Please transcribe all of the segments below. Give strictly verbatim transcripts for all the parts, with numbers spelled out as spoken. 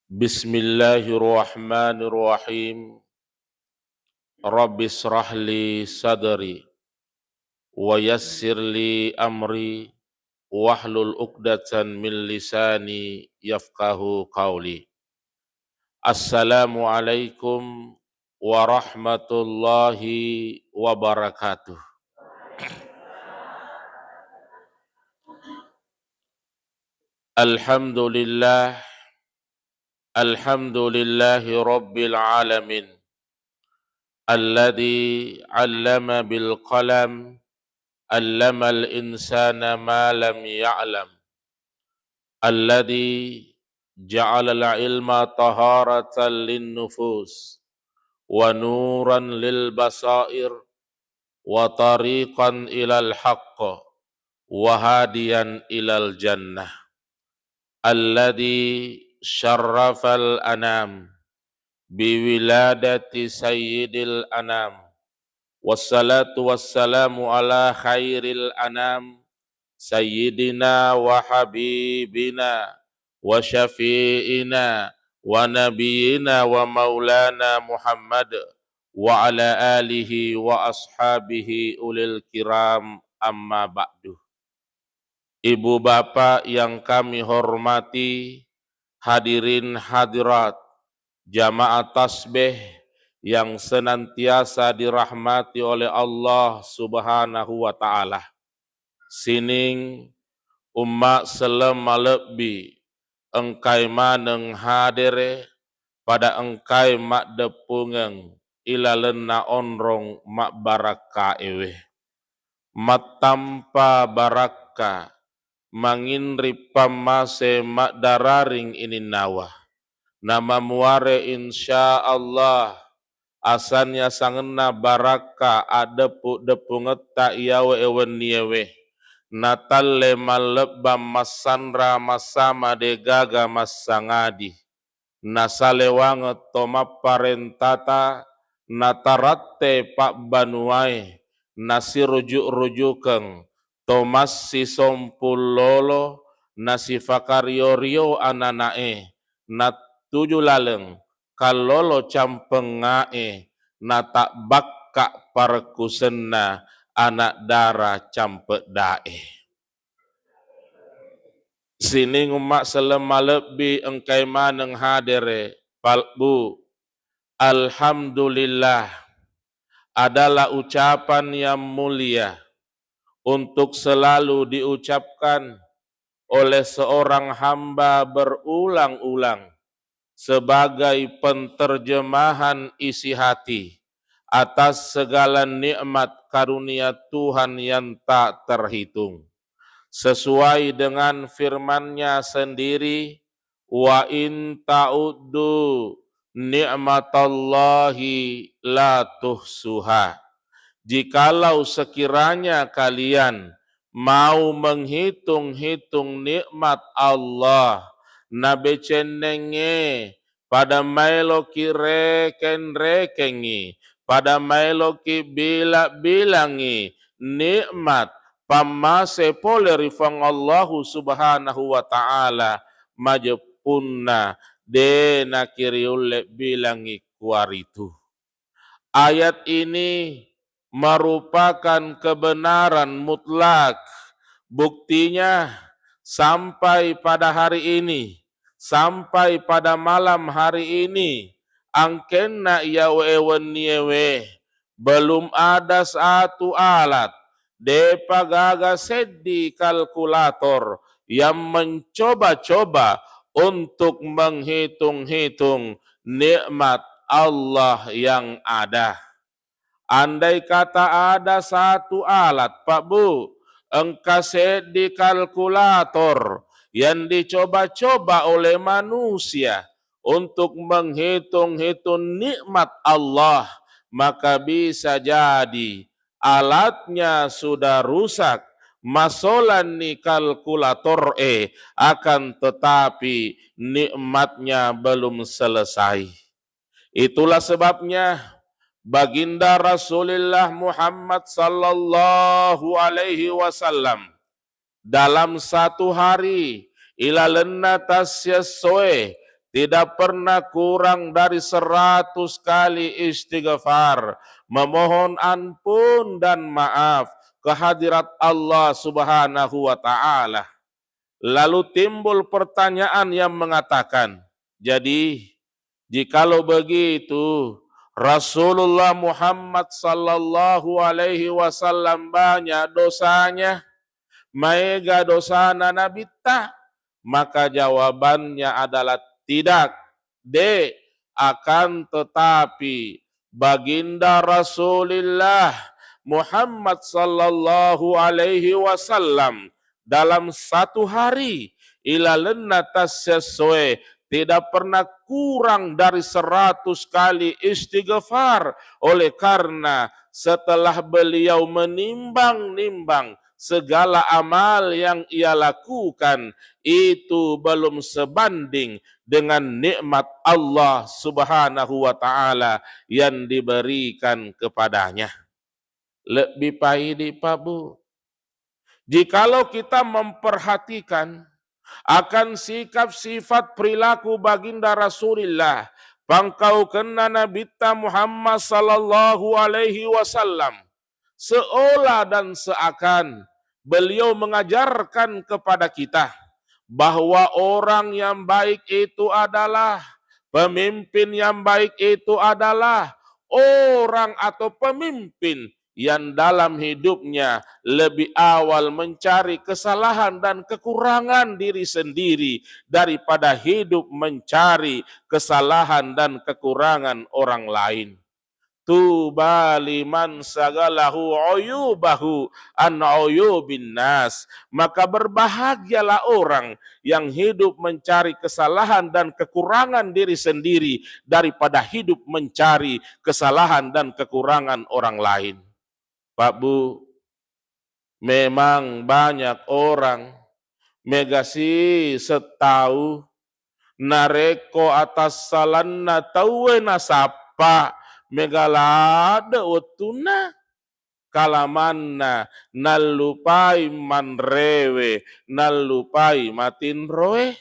Bismillahirrahmanirrahim. Rabbi israh li sadri wa yassir li amri wahlul uqdatan min lisani yafqahu qawli. Assalamualaikum warahmatullahi wabarakatuh. Alhamdulillah, alhamdulillahi rabbil alamin. Alladzi 'allama bil qalam, 'allamal insana ma lam ya'lam. Alladzi ja'alal ilma taharatan lin nufus, wa nuran lil basair, wa tariqan ilal haqq, wa hadiyan ilal jannah. Alladzi syarrafal anam biwiladati sayyidil anam. Wassalatu wassalamu ala khairil anam, sayyidina wa habibina wa syafi'ina wa nabiyina wa maulana Muhammad wa ala alihi wa ashabihi ulil kiram, amma ba'du. Ibu bapak yang kami hormati, hadirin hadirat, jamaah tasbih yang senantiasa dirahmati oleh Allah Subhanahu wa Ta'ala. Sining umma selleng malebbi engkai maneng hadere pada engkai maddeppungeng ilalenna onrong mabbarakkaewe. Mattampa barakka manginri pammase maddararing ininnawa. Namamuare insya Allah asanni asangenna barakka addeppu-deppungetta iyawe wenniewe. Natalle mallebbang massanra massama degaga massangadi. Nasalewangeng to mapparentata, nataratte pabbanuae, nasiruju-rujukeng to massisompung lolo, nasifakario-rio anana'e, nattuju laleng kallolo campengnga'e, natabbakka parekkusenna anak dara campedda'e. Sining umma selleng malebbi engkai maneng hadere, palbu. Alhamdulillah adalah ucapan yang mulia untuk selalu diucapkan oleh seorang hamba berulang-ulang sebagai penterjemahan isi hati atas segala nikmat karunia Tuhan yang tak terhitung. Sesuai dengan firman-Nya sendiri, "Wa in ta'uddu ni'matallahi la tuhsuha." Jikalau sekiranya kalian mau menghitung-hitung nikmat Allah, nabecennengnge pada maeloki rekeng-rekengngi, pada maeloki bila-bilangngi nikmat pammase pole ri Puang Allahu Subhanahu wa Ta'ala, majeppunna de nakiriulle bilangngi kuaritu. Ayat ini merupakan kebenaran mutlak. Buktinya, sampai pada hari ini, sampai pada malam hari ini, angkenna iyawe wenniewe, belum ada satu alat, depa gaga seddi kalkulator yang mencoba-coba untuk menghitung-hitung nikmat Allah yang ada. Andai kata ada satu alat, Pak Bu, engka seddi kalkulator yang dicoba-coba oleh manusia untuk menghitung-hitung nikmat Allah, maka bisa jadi alatnya sudah rusak, masolanni kalkulator e, akan tetapi nikmatnya belum selesai. Itulah sebabnya Baginda Rasulullah Muhammad sallallahu alaihi wasallam dalam satu hari ilalenna tassessoe tidak pernah kurang dari seratus kali istighfar, memohon ampun dan maaf ke hadirat Allah Subhanahu wa Ta'ala. Lalu timbul pertanyaan yang mengatakan, "Jadi, jikalau begitu, Rasulullah Muhammad sallallahu alaihi wasallam banyak dosanya, maega dosana Nabitta?" Maka jawabannya adalah tidak. De, akan tetapi Baginda Rasulillah Muhammad sallallahu alaihi wasallam dalam satu hari ilalenna tassessoe tidak pernah kurang dari seratus kali istighfar, oleh karena setelah beliau menimbang-nimbang segala amal yang ia lakukan, itu belum sebanding dengan nikmat Allah Subhanahu wa Ta'ala yang diberikan kepadanya. Lebih paidi, Pak Bu. Jikalau kita memperhatikan akan sikap sifat perilaku Baginda Rasulillah, pangkaukenna Nabitta Muhammad sallallahu alaihi wasallam, seolah dan seakan beliau mengajarkan kepada kita bahwa orang yang baik itu adalah, pemimpin yang baik itu adalah orang atau pemimpin yang dalam hidupnya lebih awal mencari kesalahan dan kekurangan diri sendiri daripada hidup mencari kesalahan dan kekurangan orang lain. Tuba liman sagalahu uyubahu an uyubin nas. Maka berbahagialah orang yang hidup mencari kesalahan dan kekurangan diri sendiri daripada hidup mencari kesalahan dan kekurangan orang lain. Pak Bu, memang banyak orang mega siseng tau narekko atassalanna tauwe nasappa mega ladde wettunna, kalamanna nallupai manrewe, nallupai matinroe.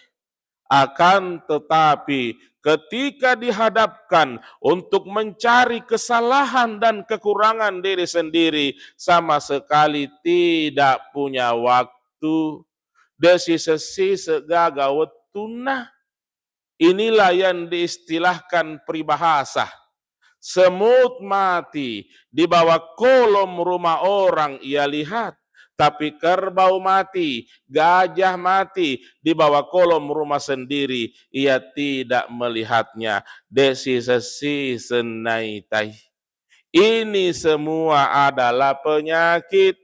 Akan tetapi, ketika dihadapkan untuk mencari kesalahan dan kekurangan diri sendiri, sama sekali tidak punya waktu. De siseng-siseng gaga wettunna. Inilah yang diistilahkan peribahasa. Semut mati di bawah kolom rumah orang ia lihat, tapi kerbau mati, gajah mati di bawah kolom rumah sendiri, ia tidak melihatnya. De siseng-siseng naitai. Ini semua adalah penyakit.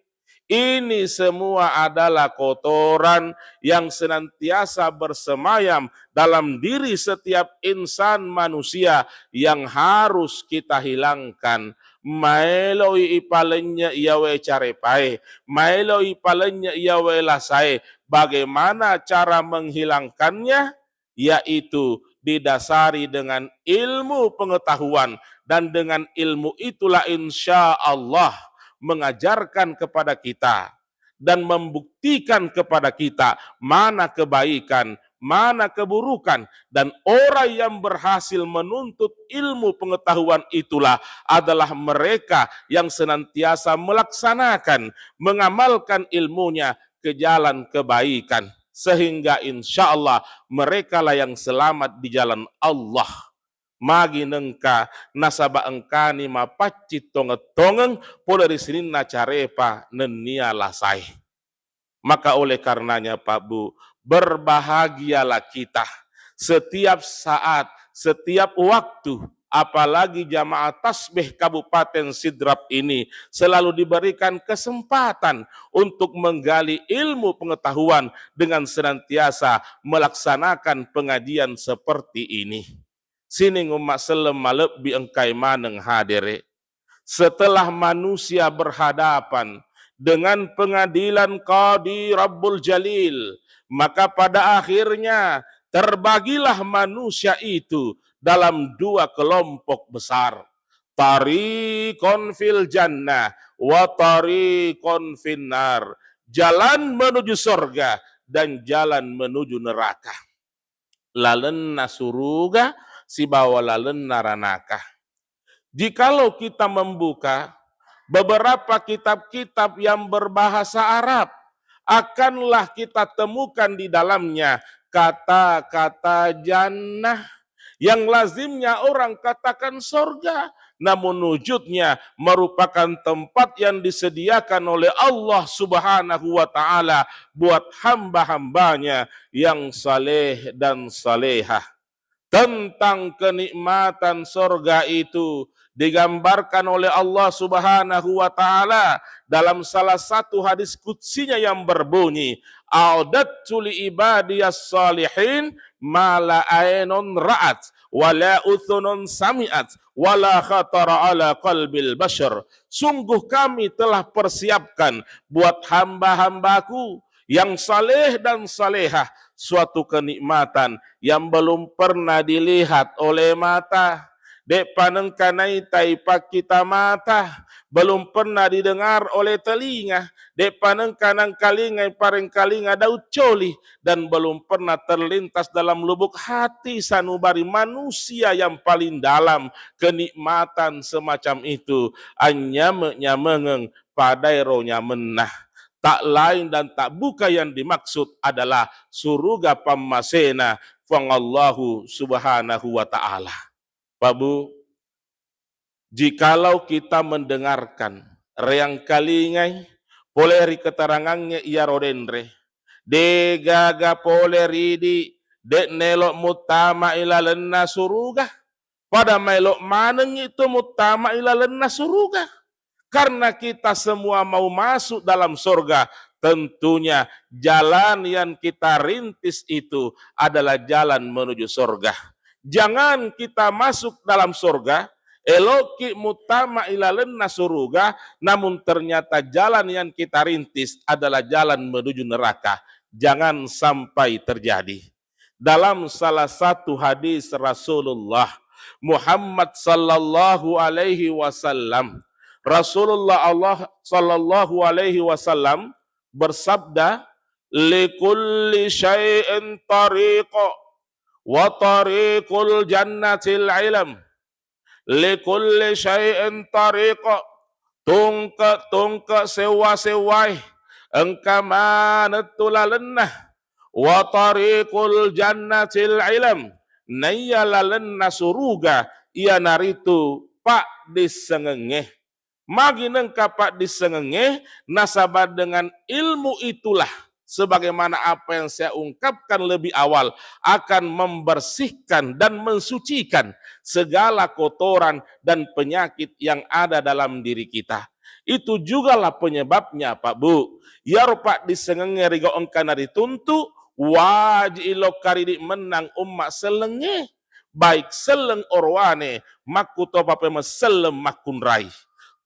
Ini semua adalah kotoran yang senantiasa bersemayam dalam diri setiap insan manusia yang harus kita hilangkan. Maeloi ipalennye iyawe carepae, maeloi ipalennye iyawe lasae. Bagaimana cara menghilangkannya? Yaitu didasari dengan ilmu pengetahuan, dan dengan ilmu itulah insya Allah mengajarkan kepada kita dan membuktikan kepada kita mana kebaikan, mana keburukan, dan orang yang berhasil menuntut ilmu pengetahuan itulah adalah mereka yang senantiasa melaksanakan, mengamalkan ilmunya ke jalan kebaikan, sehingga insya Allah merekalah yang selamat di jalan Allah. Magi nengka, nasaba engkani mapaccing tongeng-tongeng pole ri sininna carepa nennia lasae. Maka oleh karenanya, Pak Bu, berbahagialah kita setiap saat, setiap waktu, apalagi jamaah tasbih Kabupaten Sidrap ini selalu diberikan kesempatan untuk menggali ilmu pengetahuan dengan senantiasa melaksanakan pengajian seperti ini. Sining umma selleng malebbi engkae maneng hadere. Setelah manusia berhadapan dengan pengadilan Qadi Rabbul Jalil, maka pada akhirnya terbagilah manusia itu dalam dua kelompok besar. Tariqun fil jannah wa tariqun finnar. Jalan menuju surga dan jalan menuju neraka. lalenna suruga sibawa lalenna ranaka. Jikalau kita membuka beberapa kitab-kitab yang berbahasa Arab, akanlah kita temukan di dalamnya kata-kata jannah yang lazimnya orang katakan sorga, namun wujudnya merupakan tempat yang disediakan oleh Allah Subhanahu wa Ta'ala buat hamba-hambanya yang saleh dan salehah. Tentang kenikmatan sorga itu digambarkan oleh Allah Subhanahu wa Ta'ala dalam salah satu hadis qudsinya yang berbunyi, "A'dadtu li ibadiyas salihin ma la ainun ra'at, wa la udzunun sami'at, wa la khatara ala qalbil bashar." Sungguh kami telah persiapkan buat hamba-hambaku yang saleh dan salehah suatu kenikmatan yang belum pernah dilihat oleh mata, de'pa nengka naitai pakkita mata, belum pernah didengar oleh telinga, de'pa nengka nangkalingai parengkalinga daung coli, dan belum pernah terlintas dalam lubuk hati sanubari manusia yang paling dalam kenikmatan semacam itu. Anyame-nyamengeng padaero nyamenna. Tak lain dan tak bukan yang dimaksud adalah suruga pammasena Puang Allahu Subhanahu wa Ta'ala. Pak Bu, jikalau kita mendengarkan, reangkalingai pole ri keterangangnge iyaro denre, degaga pole ridi de' nelo muttama ilalenna suruga. Pada maelo manengngi tu muttama ilalenna suruga. Karena kita semua mau masuk dalam sorga, tentunya jalan yang kita rintis itu adalah jalan menuju sorga. Jangan kita masuk dalam sorga, eloki muttama ilalenna suruga, namun ternyata jalan yang kita rintis adalah jalan menuju neraka. Jangan sampai terjadi. Dalam salah satu hadis Rasulullah Muhammad sallallahu alaihi wasallam, Rasulullah Allah sallallahu alaihi wasallam bersabda, "Likulli syai'in tariq, wa tariqul jannatil ilm." Likulli syai'in tariq, tungke-tungke sewwa-sewwae, engka manettu lalenna. Wa tariqul jannatil ilm, naiya lalenna suruga iyanaritu paddissengengnge. Magi nengka paddissengengnge? Nasaba dengan ilmu itulah, sebagaimana apa yang saya ungkapkan lebih awal, akan membersihkan dan mensucikan segala kotoran dan penyakit yang ada dalam diri kita. Itu jugalah penyebabnya, Pak Bu. Iyaro paddissengengnge rigau engkana rituntu, waji ilokka ridi mennang umma sellengnge. Baik selleng orowane, makkutopape maselleng makkunrai.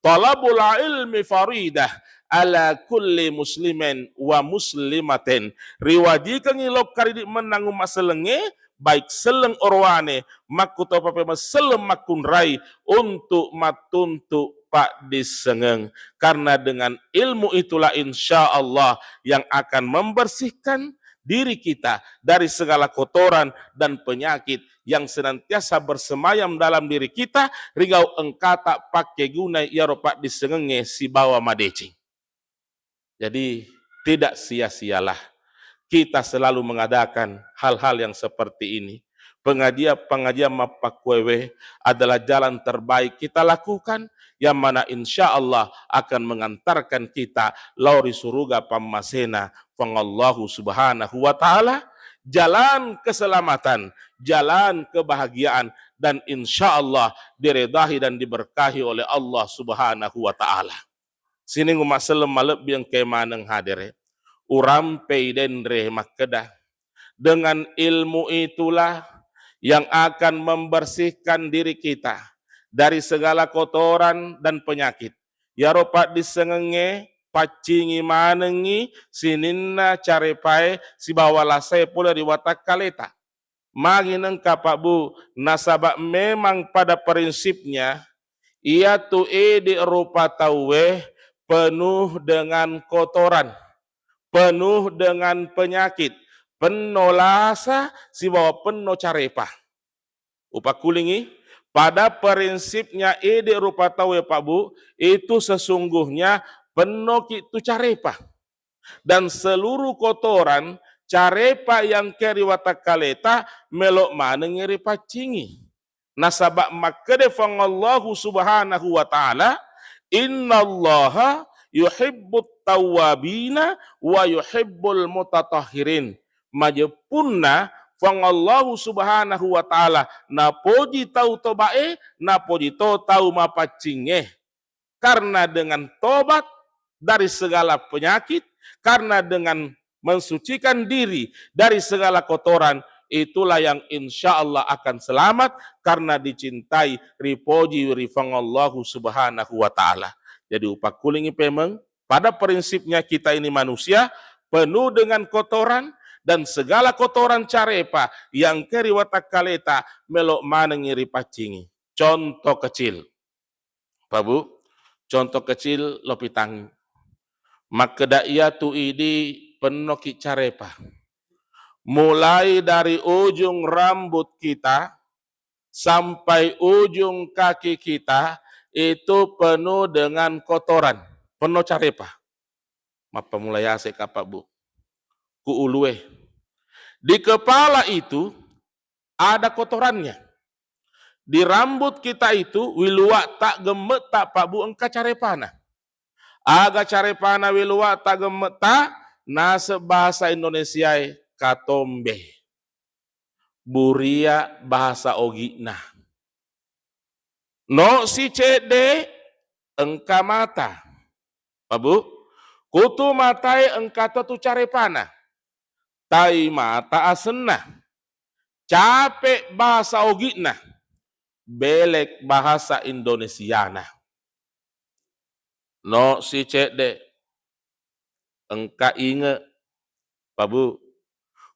Talabul ilmi faridah ala kulli muslimin wa muslimatin. Riwajikengngi lokka ridi mennang umma sellengnge, baik selleng orowane, makkutopape maselleng makkunrai untuk mattuntu paddissengeng. Karena dengan ilmu itulah insya Allah yang akan membersihkan diri kita dari segala kotoran dan penyakit yang senantiasa bersemayam dalam diri kita, rigau engkata pakkegunai iyaro paddissengengnge sibawa madeceng. Jadi, tidak sia-sialah kita selalu mengadakan hal-hal yang seperti ini. Pengajian-pengajian mappakkuewe adalah jalan terbaik kita lakukan, yang mana insya Allah akan mengantarkan kita lao ri suruga pammasena Puang Allahu Subhanahu wa Ta'ala, jalan keselamatan, jalan kebahagiaan, dan insya Allah diredahi dan diberkahi oleh Allah Subhanahu wa Ta'ala. Sining umma selleng malebbi engkae maneng hadere. Urampei denre makkeda, dengan ilmu itulah yang akan membersihkan diri kita dari segala kotoran dan penyakit. Iyaro paddissengengnge paccingi manengngi sininna carepae sibawa lasae pole ri watakkaleta. Magi nengka, Pak Bu? Nasaba memang pada prinsipnya, iyatu idi rupa tauwe penuh dengan kotoran, penuh dengan penyakit, penno lasa sibawa penno carepa. Upakkulingi, pada prinsipnya idi rupa tau ya Pak Bu, itu sesungguhnya pennoki tu carepa. Dan seluruh kotoran carepa yang ke ri watakkaleta melo manengi ripaccingi. Nasaba makkeda Puang Allahu Subhanahu wa Ta'ala, "Innallaha yuhibbut tawwabina wa yuhibbul mutatahhirin." Majeppunna Puang Allahu Subhanahu wa Ta'ala napoji tau tobae, napoji to tau mapaccinge. Karena dengan tobat dari segala penyakit, karena dengan mensucikan diri dari segala kotoran, itulah yang insya Allah akan selamat karena dicintai, ripoji ri Puang Allahu Subhanahu wa Ta'ala. Jadi upakkulingi pemeng, pada prinsipnya kita ini manusia penuh dengan kotoran dan segala kotoran carepa yang ke ri watakkaleta melo manengi ripaccingi. Contoh kecil. Pak Bu, contoh kecil lo pitangi. Makkeda iyatu idi pennoki carepa. Mulai dari ujung rambut kita sampai ujung kaki kita itu penuh dengan kotoran, penno carepa. Mappamula yase ka Pak Bu. Ku ulue. Di kepala itu ada kotorannya. Di rambut kita itu, wiluwa'ta, gemme'ta, Pak Bu, engka carepana. Aga carepana wiluwa'ta, gemme'ta? Naseng bahasa Indonesiae katombe. Buria bahasa Ogi'na. No si cedde engka mata. Pak Bu, kutu matae engka to tu carepana. Tai mata asenna. Cape bahasa Ogi'na. Belek bahasa Indonesiana. No si cedde engka inge, Pak Bu.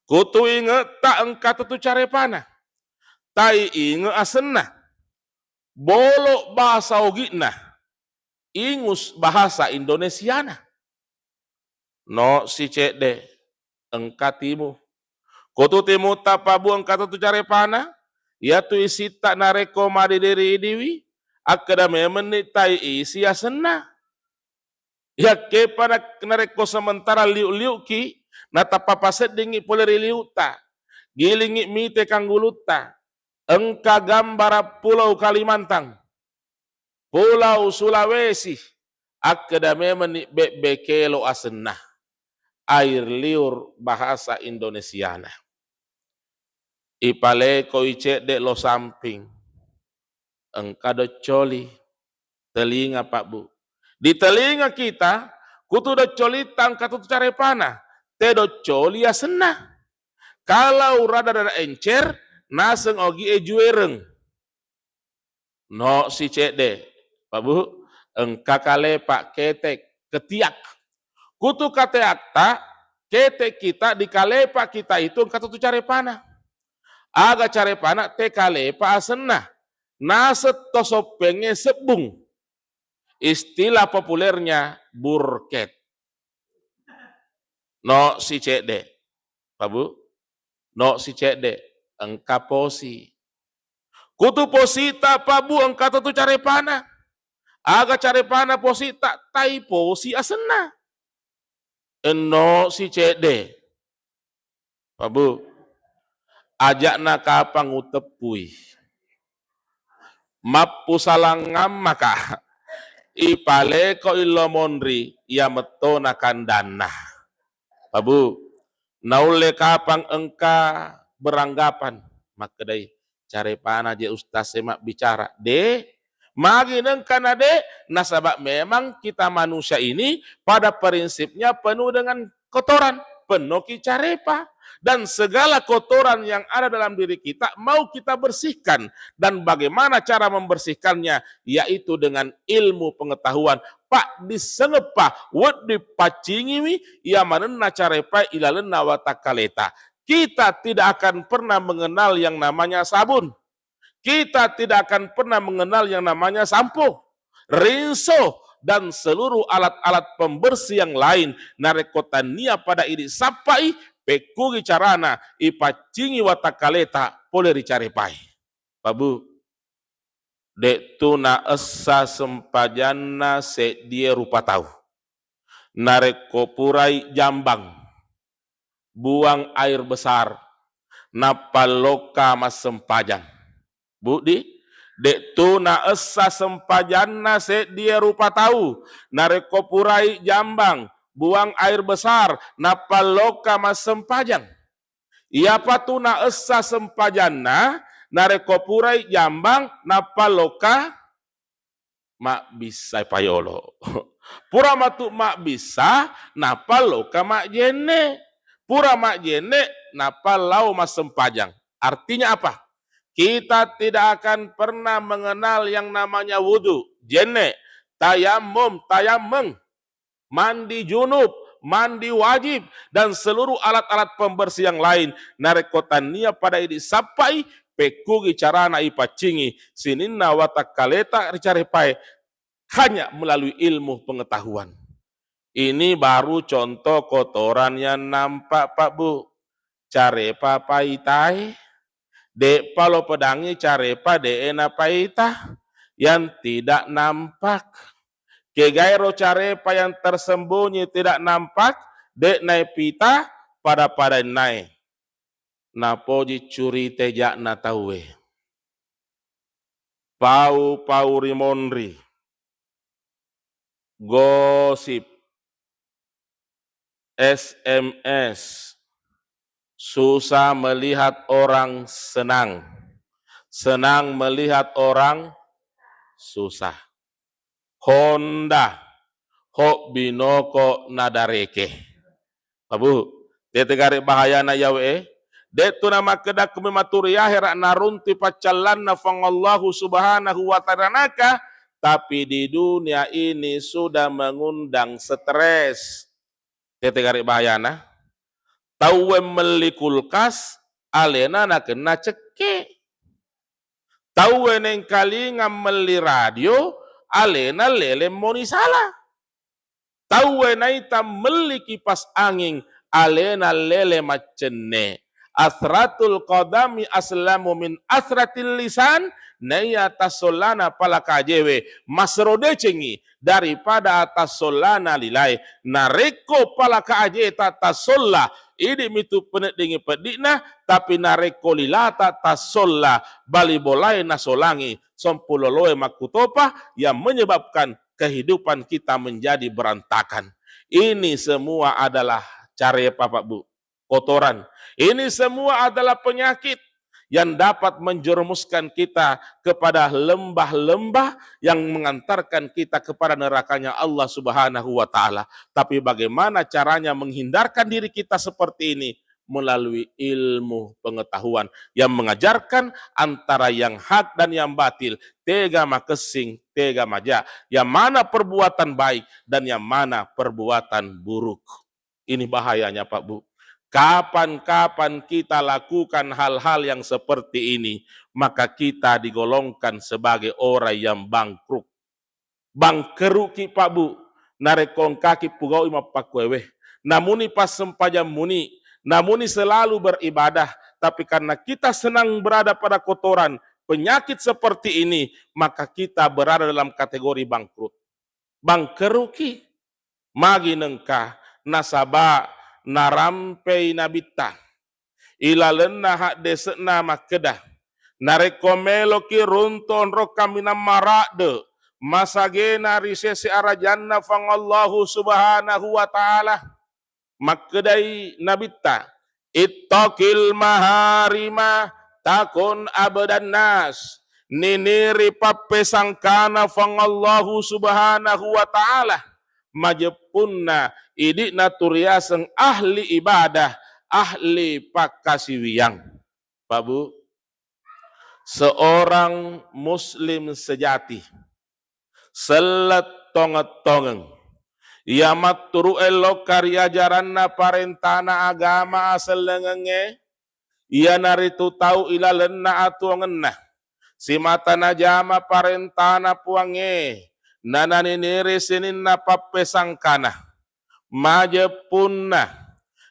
Kutu inge'ta engka to tu carepana. Tai inge asenna. Bolo bahasa Ogi'na. Ingus bahasa Indonesiana. No si cedde engka timu. Kutu timu'ta Pak Bu engka to tu carepana, iyatu isitta narekko madidiri idiwi, akkeda memenni tai isi asenna. Yakkepa nak-, narekko sementara liu-liuki, natappa paseddingngi pole ri liu'ta, gilingngi mite kanggulutta, engka gambara Pulau Kalimantan, Pulau Sulawesi, akkeda memenni bebbe kelo asenna. Air liur bahasa Indonesiana. Ipalekoi cedde lo samping. Engka doccoli telinga, Pak Bu. Di telinga kita, kutu doccolitta engka tu carepana. Te doccoli asenna. Kalau rada-rada encer, naseng ogi e juereng. No si cedde, Pak Bu, engka kalepa ketek, ketiak. Kutu keteakta, ketek kita di kalepa kita itu engka tu carepana. Aga carepana te kalepa asenna. Naseng to soppengnge sebbung. Istilah populernya burket. No si cedde, Pak Bu. No si cedde, engka posi. Kutu posita, Pak Bu, engka to tu carepana. Aga carepana posita, tai posi asenna. Enno si cedde. Pak Bu, aja'na kapang uteppui. Mappusalangngammaka. Ipaleko illo monri, iya mettona kandanna. Pak Bu, naulle kapang engka beranggapan. Makkedai, carepana je ustaz e mabbicara. De, magi nengka na de, nasaba memang kita manusia ini pada prinsipnya penuh dengan kotoran, penuh ki carepa. Dan segala kotoran yang ada dalam diri kita mau kita bersihkan. Dan bagaimana cara membersihkannya? Yaitu dengan ilmu pengetahuan. Pak, disengeppa, weddi paccingiwi, iya manenna carepa ilalenna watakkaleta. Kita tidak akan pernah mengenal yang namanya sabun. Kita tidak akan pernah mengenal yang namanya sampo, rinso, dan seluruh alat-alat pembersih yang lain. Narekko tania pada idi sappai, pekkugi carana ipaccingi watakkaleta pole ri carepae. Pak Bu, de'tu naessa sempajanna seddie rupa tau. Narekko purai jambang, buang air besar, nappa lokka massempajang. Budi, de'tu naessa sempajanna seddie rupa tau. Narekko purai jambang, buang air besar, nappa lokka massempajang. Iyapatu naessa sempajanna, narekko purai jambang, nappa lokka mabbissa payolo. Pura matu mabbissa, nappa lokka majjenne. Pura majjenne, nappa lao massempajang. Artinya apa? Kita tidak akan pernah mengenal yang namanya wudu, jenne, tayammum, tayammeng, mandi junub, mandi wajib, dan seluruh alat-alat pembersih yang lain. Narekko tania pada idi sappai, pekkugi carana ipaccingi sininna watakkaleta ri carepae, hanya melalui ilmu pengetahuan. Ini baru contoh kotoran yang nampak, Pak Bu. Carepa paitae, de'pa lo pedangi carepa de'e napaita, yang tidak nampak. Kegaero carepa yang tersembunyi tidak nampak, de' naipita pada-padainnae. Napoji curi teja'na tauwe. Pau-pau ri monri. Gosip. S M S. Susah melihat orang senang. Senang melihat orang susah. Honda, hobbi noko nadareke. Pak Bu, tete gare bahayana yawe, eh? De'tu namakkeda kumi maturi ahera narunti paccallanna Puang Allahu Subhanahu wa Ta'ala naka, tapi di dunia ini sudah mengundang stres. Tete gare bahayana. Tauwe melli kulkas, alena nakenna cekke. Tauwe nengkalinga melli radio, alena lele moni sala. Tauwe naita melli kipas angin, alena lele maccenne. Asratul qadami aslamu min asratil lisan, naiya tassollana pala kajewe masero decengi daripada tassollana lilae. Narekko pala kajeta tassolla, idi mitu peneddingi peddi'na, tapi narekko lilata tassolla, bali bolae nasolangi, sompuloloe makkutopa yang menyebabkan kehidupan kita menjadi berantakan. Ini semua adalah carepa, Pak Bu, kotoran. Ini semua adalah penyakit yang dapat menjerumuskan kita kepada lembah-lembah yang mengantarkan kita kepada nerakanya Allah Subhanahu wa Ta'ala. Tapi bagaimana caranya menghindarkan diri kita seperti ini? Melalui ilmu pengetahuan yang mengajarkan antara yang hak dan yang batil, tega makessing, tega maja, yang mana perbuatan baik dan yang mana perbuatan buruk. Ini bahayanya, Pak Bu. Kapan-kapan kita lakukan hal-hal yang seperti ini, maka kita digolongkan sebagai orang yang bangkrut. Bangkeruki, Pak Bu, narekko engkaki pugaui mappakkuewe. Namuni passempajang muni, namuni selalu beribadah, tapi karena kita senang berada pada kotoran, penyakit seperti ini, maka kita berada dalam kategori bangkrut. Bangkeruki. Magi nengka? Nasaba narampei Nabitta ilalenna haddese'na makkeda, narekko meloki runtu onrong kaminang maradde, masagena ri sese arajanna Puang Allahu Subhanahu wa Ta'ala. Makkedai Nabitta, "Ittaqil maharima takun abdan nas." Niniri pappesangkana Puang Allahu Subhanahu wa Ta'ala. Majeppunna idi'na turiaseng ahli ibadah, ahli pakkasiwiang. Pak Bu, seorang muslim sejati, sellet tongeng-tongeng, iya matturu'e lokka ri ajaranna parentana agama asellengengnge, iyanaritu tau ilalenna atuwongenna, simata najama parentana Puangnge, nananiniri sininna pappesangkana. Majeppunna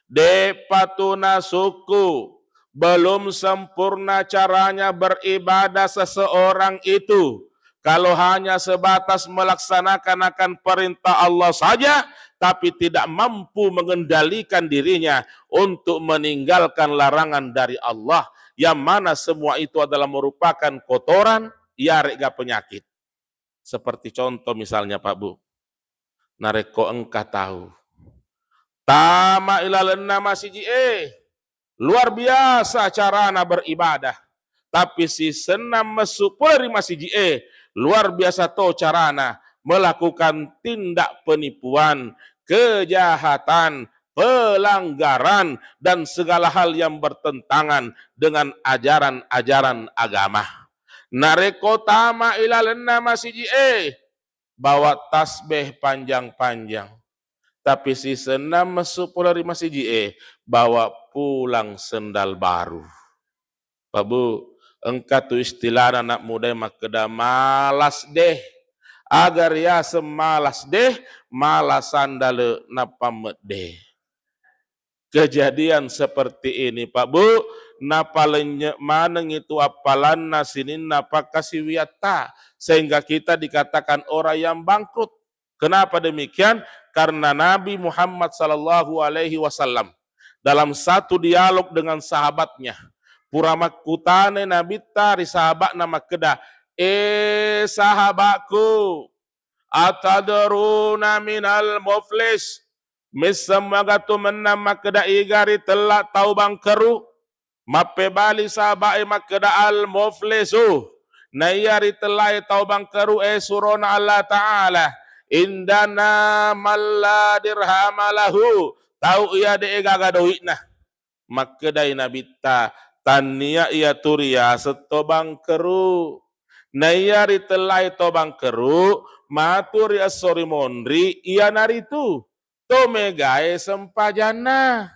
De'pa tu nasukku, belum sempurna caranya beribadah seseorang itu. Kalau hanya sebatas melaksanakan akan perintah Allah saja, tapi tidak mampu mengendalikan dirinya untuk meninggalkan larangan dari Allah, yang mana semua itu adalah merupakan kotoran, iyarega penyakit. Seperti contoh misalnya, Pak Bu, narekko engka tau tama ilalenna masiji'e, luar biasa carana beribadah, tapi sisenna messu pole ri masiji'e, luar biasa to carana melakukan tindak penipuan, kejahatan, pelanggaran, dan segala hal yang bertentangan dengan ajaran-ajaran agama. Narekko tama ilalenna masiji'e, bawa tasbih panjang-panjang. Tapi sisenna messu pole ri masiji'e, bawa pulang sendal baru. Pak Bu, engka tu istilahna anak muda makkeda malas deh. Aga riaseng malas deh, malas sandale nappa medde. Kejadian seperti ini, Pak Bu, napalennye maneng itu appalanna sininna pakkasiwiatta, sehingga kita dikatakan orang yang bangkrut. Kenapa demikian? Karena Nabi Muhammad sallallahu alaihi wasallam dalam satu dialog dengan sahabatnya, pura makkutane Nabitta ri sahabatna makkeda, "Eh sahabatku, atadruna minal muflis?" Misseng muaga tu mennang makkeda iga ritella tau bangkeru? Mappebali sahaba'e makkeda, "Al-muflisu." Naiya ritellae tau bangkeru, e surona Allah Ta'ala, "Indana man la dirhama lahu." Tau iya de gaga doi'na. Makkedai Nabitta, "Tannia iya tu riaseng to bangkeru." Naiya ritellae to bangkeru, matu ri esso ri monri, iyanaritu to megae sempajanna,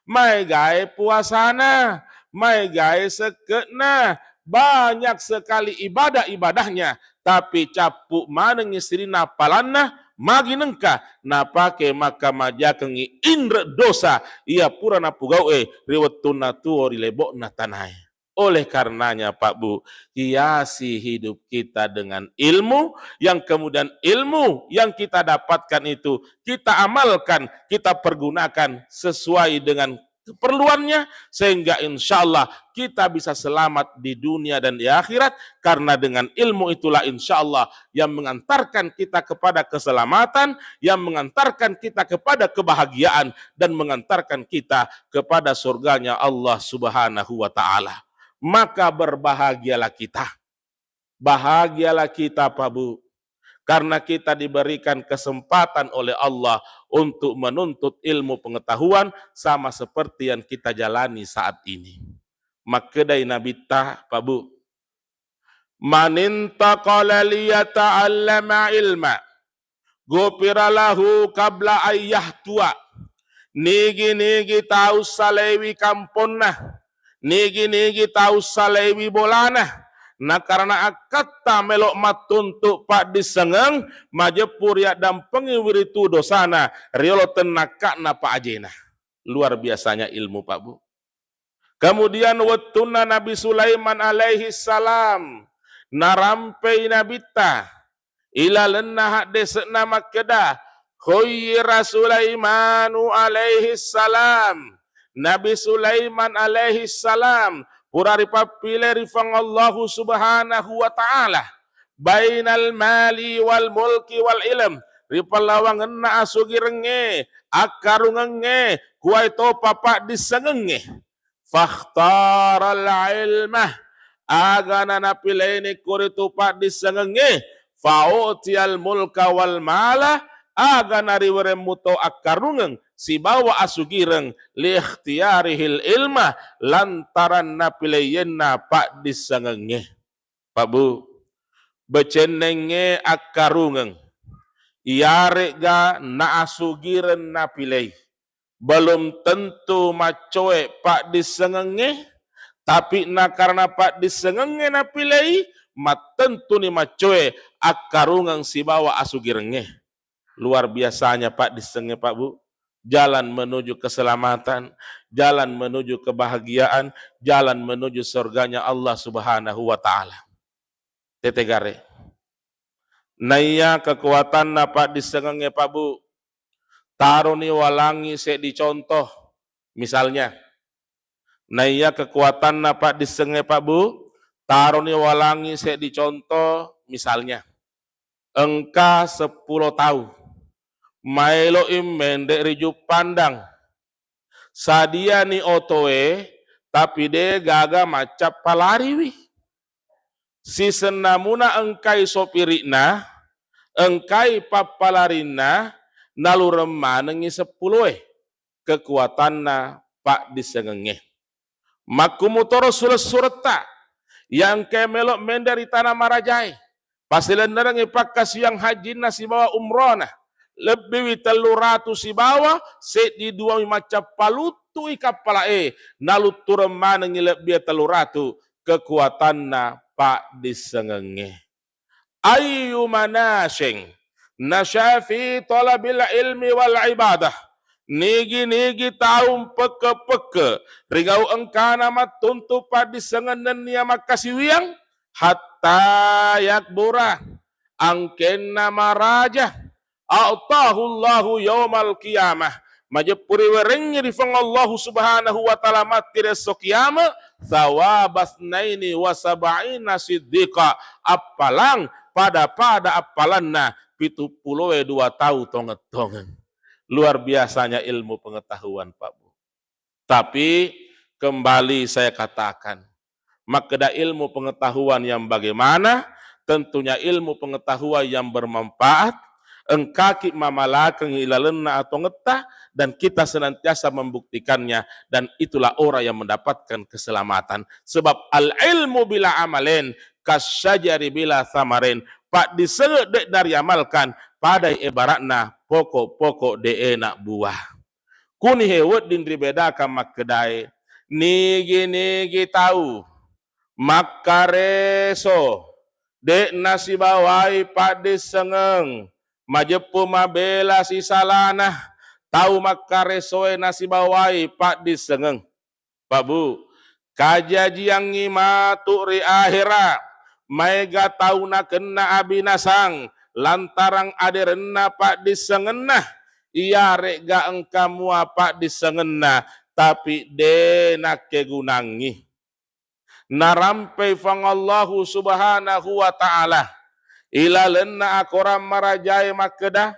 maegae puasana, maegae sekke'na, banyak sekali ibadah-ibadahnya, tapi cappu manengngi sininna appalanna, magi nengka napake makkamajakengngi inre dosa iya pura napugau'e ri wettunna tuo ri lebo'na tanae. Oleh karenanya, Pak Bu, hiasi hidup kita dengan ilmu, yang kemudian ilmu yang kita dapatkan itu kita amalkan, kita pergunakan sesuai dengan keperluannya, sehingga insya Allah kita bisa selamat di dunia dan di akhirat, karena dengan ilmu itulah insya Allah yang mengantarkan kita kepada keselamatan, yang mengantarkan kita kepada kebahagiaan, dan mengantarkan kita kepada surganya Allah Subhanahu wa Ta'ala. Maka berbahagialah kita. Bahagialah kita, Pak Bu, karena kita diberikan kesempatan oleh Allah untuk menuntut ilmu pengetahuan sama seperti yang kita jalani saat ini. Makkedai Nabitta, Pak Bu, "Man intaqala liyata'allama ilma, ghufira lahu qabla an yahtua." Nigi-nigi tau salaiwi kamponna, nigi-nigi tau salaiwi bolana, nakarana akkatta melo mattuntu paddissengeng, majeppu riaddampengi wiritu dosana riolo tennakka'na pa ajena. Luar biasanya ilmu, Pak Bu. Kemudian wettunna Nabi Sulaiman alaihi salam narampei Nabitta, ilalenna haddese'na makkeda, khuyyira Sulaimanu alaihi salam. Nabi Sulaiman alaihi salam pura ripappile ri Puang Allahu Subhanahu wa Ta'ala bainal mali wal mulki wal ilm, ri pallawangenna asugirengnge, akkarungengnge, kuwae topa paddissengengnge. Fakhtaral ilmah, aga nanapileini koritu paddissengengnge, fa'utiyal mulka wal mala, aga nariwereng muto akkarungeng sibawa asugireng, li ikhtiyarihil ilmah, lantaran napileiyenna paddissengengnge. Pak Bu, becennengnge akkarungeng, iyare'ga naasugireng napilei, belum tentu maccoe paddissengengnge, tapi nakarana paddissengengnge napilei, mattentuni maccoe akkarungeng sibawa asugirengnge. Luar biasanya paddissengnge, Pak Bu. jalan menuju keselamatan, jalan menuju kebahagiaan, jalan menuju surganya Allah Subhanahu wa Ta'ala. Tete gare. Naiya kekuatanna paddissengengnge, Pak Bu, taroni walangi seddi contoh. Misalnya, naiya kekuatanna paddissengnge, Pak Bu, taroni walangi seddi contoh. Misalnya, engka seppulo tau, maeloi menre ri Juppandang. Sadiani otoe, tapi de gaga maccappa lariwi. Sisennamuna engkai sopiri'na, engkai pappalarinna, nalureng manengngi seppuloe kekuatanna paddissengengnge. Makkumutoro sure-suretta, iya engkae melo menre ri tana marajae, pasilennerengngi pakkasiwiang hajjinna sibawa umrona, lebbiwi tellu ratu sibawa seddi duami maccappa luttui kappala'e, naluttureng manengngi lebbie tellu ratu kekuatanna paddissengengnge. Ayyuma nasyin nasya fi talabil ilmi wal ibadah. Nigi-nigi tau mpekke-pekke ri gau engkana mattuntu paddissengeng nennia makkasiwiang, hatta yakbura, angkenna maraja, a'tahullahu yaumal qiyamah, majeppu riwerengngi ri Puang Allahu Subhanahu wa Ta'ala matti ri esso kiama, thawabasnaini wa sab'ina siddiqa, appalang pada-pada appalanna pitu puluh dua tau tongeng-tongeng. Luar biasanya ilmu pengetahuan, Pak Bu. Tapi kembali saya katakan, makkeda ilmu pengetahuan yang bagaimana, tentunya ilmu pengetahuan yang bermanfaat, engkaki mamalakeng ilalenna atongetta, dan kita senantiasa membuktikannya, dan itulah orang yang mendapatkan keselamatan. Sebab al ilmu bila amalen kasyajari bila samarin, paddisengeng de nariamalkan, pada ibaratna pokok-pokok de enak buah. Kuni he wedding ribedakang makkedae, nigi-nigi tau makkareso de nasibawai paddissengeng, majeppu mabela sisalana tau makkaresoe nasibawai paddissengeng. Pak Bu, kajajiangngi matu ri ahera, maega tau nakenna abinasang lantarang aderenna paddissengenna, iyare'ga engka mua paddissengenna, tapi de nakkegunangngi. Narampei Puang Allahu Subhanahu wa Ta'ala ilalenna akorang marajae makkeda,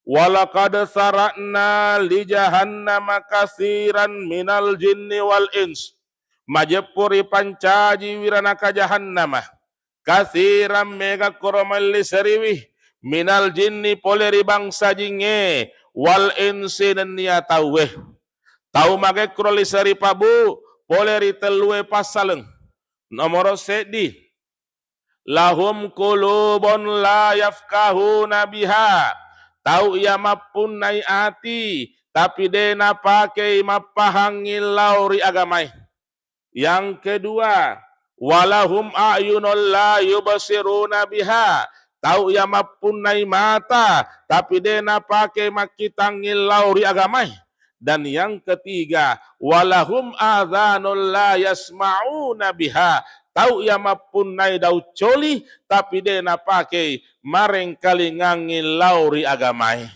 walaqad zara'na li jahannama katsiran minal jinni wal ins. Majeppu ripancaji wiranaka jahannama, katsiran mega koro melliseriwi, minal jinni pole ri bangsa jingnge, wal insi nennia tauwe. Tau magekkuro liseri, Pak Bu, pole ri tellue passaleng. Nomoro seddi, lahum qulubun la yafqahuna biha. Tau iya mappunnai ati, tapi de napakei mappahangngi lao ri agamae. Yang kedua, walahum a'yunun la yubsiruna biha. Tau iya mappunnai mata, tapi de napakei makkitangngi lao ri agamae. Dan yang ketiga, walahum adhanun la yasma'una biha. Tau iya mappunnai dau coli, tapi de napakei marengkalingangngi lao ri agamae.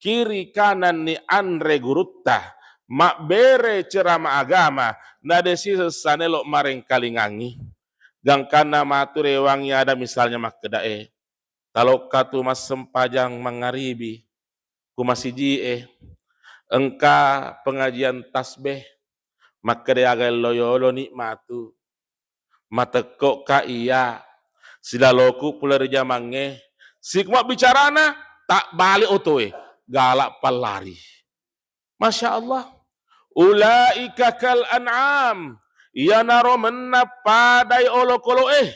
Kiri kananni anre gurutta, mabbere cerama agama, nadesi sessana elo marengkalingangngi. Gangkanna matu rewangngi ada misalnya makkedae, talokka tu massempajang mangaribi ku masijie, engka pengajian tasbih, makkeda aga ello yoloni matu. Matekko'ka iya, silaloku pole ri jamangnge, sikuma bicarana, tabbale otoe, gala pallari. Masya Allah. Ulaika kal an'am, iyanaro mennang padai olokolo'e.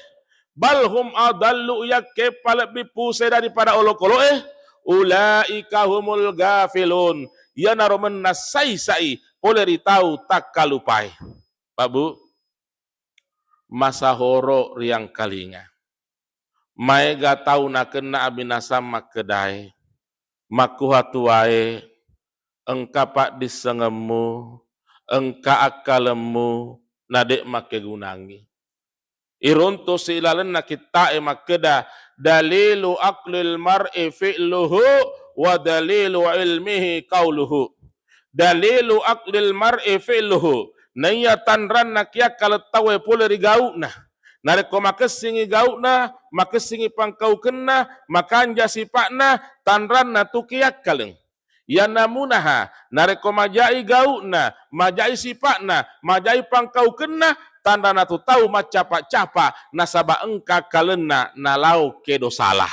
Bal hum adallu, iyakkeppa lebbi puse daripada olokolo'e. Ulaika humul gafilun, iyanaro mennang sai-sai pole ri tau takkalupae. Pak Bu, masahoro riangkalinga. Maega tau nakenna abinasang makkedae, makkuha tuae, engka paddissengemmu, engka akkalemmu, na de' makkegunangngi. Iruntusi ilalenna kitta'e makkeda, "Dalilu aqlil mar'i fi'luhu wa dalilu ilmihi qauluhu." Dalilu aqlil mar'i fi'luhu. Naiya tanranna kiakkaleng tauwe pole ri gau'na. Narekko makessingi gau'na, makessingi pangkaukenna, makanja sipa'na, tanranna tu kiakkaleng. Yana munaha, narekko majai gau'na, majai sipa'na, majai pangkaukenna, tanrana tu tau maccapa-capa, nasaba engka kalenna nalao kedo salah.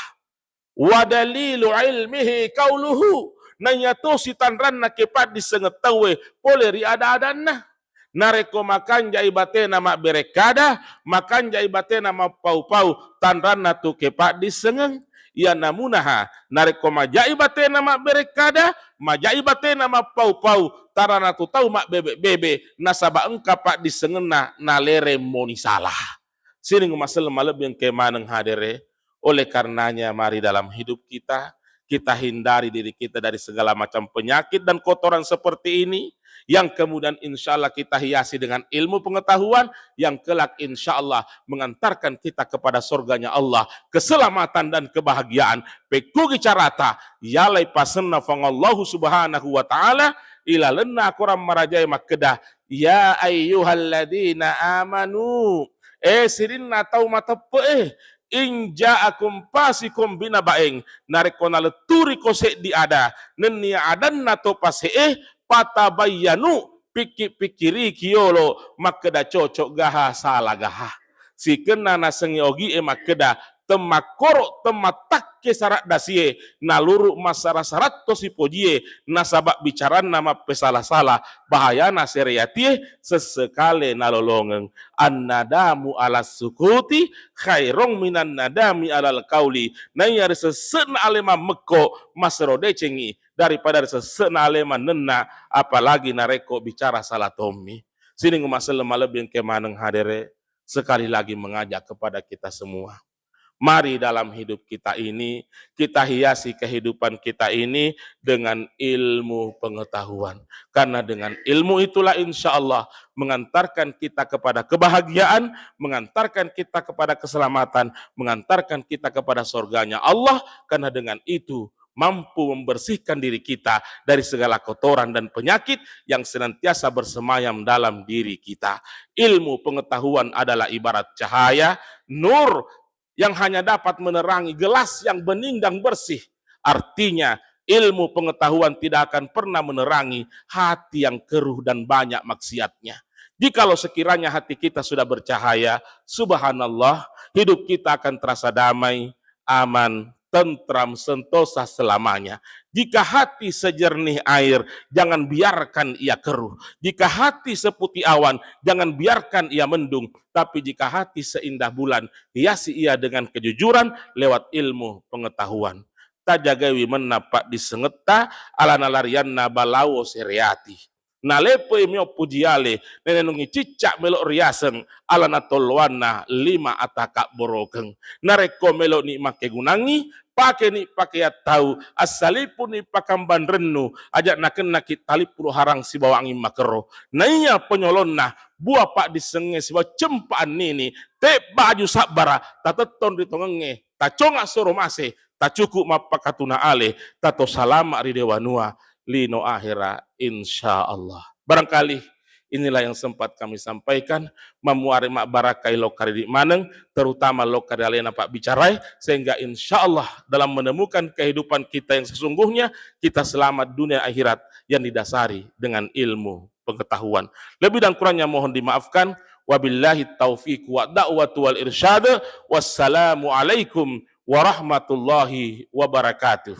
Wa dalilu ilmihi qauluhu, naiya tosi tanranna kepaddissengeng tauwe pole ri ada-adanna. Narekko makanjai batena mabberekkada, makanjai batena mappau-pau, tanranna tu kepaddissengeng. Yana munaha, narekko majai batena mabberekkada, majai batena mappau-pau, tanrana tu tau mabbebe-bebe, nasaba engka paddissengenna nalereng moni salah. Sining maselleng malebbi engke maneng hadere. Oleh karenanya, mari dalam hidup kita, kita hindari diri kita dari segala macam penyakit dan kotoran seperti ini, yang kemudian insya Allah kita hiasi dengan ilmu pengetahuan yang kelak insya Allah mengantarkan kita kepada surganya Allah, keselamatan dan kebahagiaan. Pekkugi carata, yalai pasenna Puang Allahu Subhanahu wa Ta'ala, ilalenna Quran marajae makkeda, "Ya ayyuhalladzina amanu," eh, sininna tau mateppe'e, "in ja'akum fasiqun binaba'in," narekko naletturiko seddi ada, nennia adanna to pase'e, "fatabayyanu," pikki-pikkiriki yolo makkeda cocok gaha, sala gaha. Sikenna nasengnge ogi'e makkeda, temmakkoro, temmattakke saraddasie, naluru massara-saratto sipojie, nasaba bicaranna mappesala-sala, bahayana sereatie, sessekale nalolongeng. Annadamu ala sukuti khairong minan nadami alal kauli. Naiya ri sesse'na ale mammekko, masero decengngi daripada ri sesse'na ale mannenna, apalagi narekko bicara sala tommi. Sining maselleng malebbi engke maneng hadere, sekali lagi mengajak kepada kita semua. Mari dalam hidup kita ini, kita hiasi kehidupan kita ini dengan ilmu pengetahuan. Karena dengan ilmu itulah insya Allah mengantarkan kita kepada kebahagiaan, mengantarkan kita kepada keselamatan, mengantarkan kita kepada surganya Allah. Karena dengan itu mampu membersihkan diri kita dari segala kotoran dan penyakit yang senantiasa bersemayam dalam diri kita. Ilmu pengetahuan adalah ibarat cahaya, nur, yang hanya dapat menerangi gelas yang bening dan bersih. Artinya, ilmu pengetahuan tidak akan pernah menerangi hati yang keruh dan banyak maksiatnya. Jikalau sekiranya hati kita sudah bercahaya, subhanallah, hidup kita akan terasa damai, aman, tentram, sentosa selamanya. Jika hati sejernih air, jangan biarkan ia keruh. Jika hati seputih awan, jangan biarkan ia mendung. Tapi jika hati seindah bulan, hiasi ia dengan kejujuran lewat ilmu pengetahuan. Tajagaiwi mennappa dissengetta, alana larianna balawo sereati. Naleppoi mio pujiale, nenenungi cicca melo riaseng, alana tolloanna lima ata kabborokeng. Narekko meloni makkegunangngi, pakeni pakeang tau, assalipuni pakambang rennu, aja nakennaki talippu harang sibawa anging makerro. Naiya penyolonna, bua paddissengnge sibawa cempa annini, tebba aju sabbara, tatettong ri tongengnge, taconga soro mase, tacuku mappakatuna ale, tato salama ri dewanua, lino ahera, insya Allah. Barangkali inilah yang sempat kami sampaikan, mamuare mabbarakkai lokka ridi maneng, terutama lokka ri alena pabbicarae, sehingga insya Allah dalam menemukan kehidupan kita yang sesungguhnya, kita selamat dunia akhirat yang didasari dengan ilmu pengetahuan. Lebih dan kurangnya mohon dimaafkan. Wabillahi taufiq wa da'watu wal irsyad. Wassalamualaikum warahmatullahi wabarakatuh.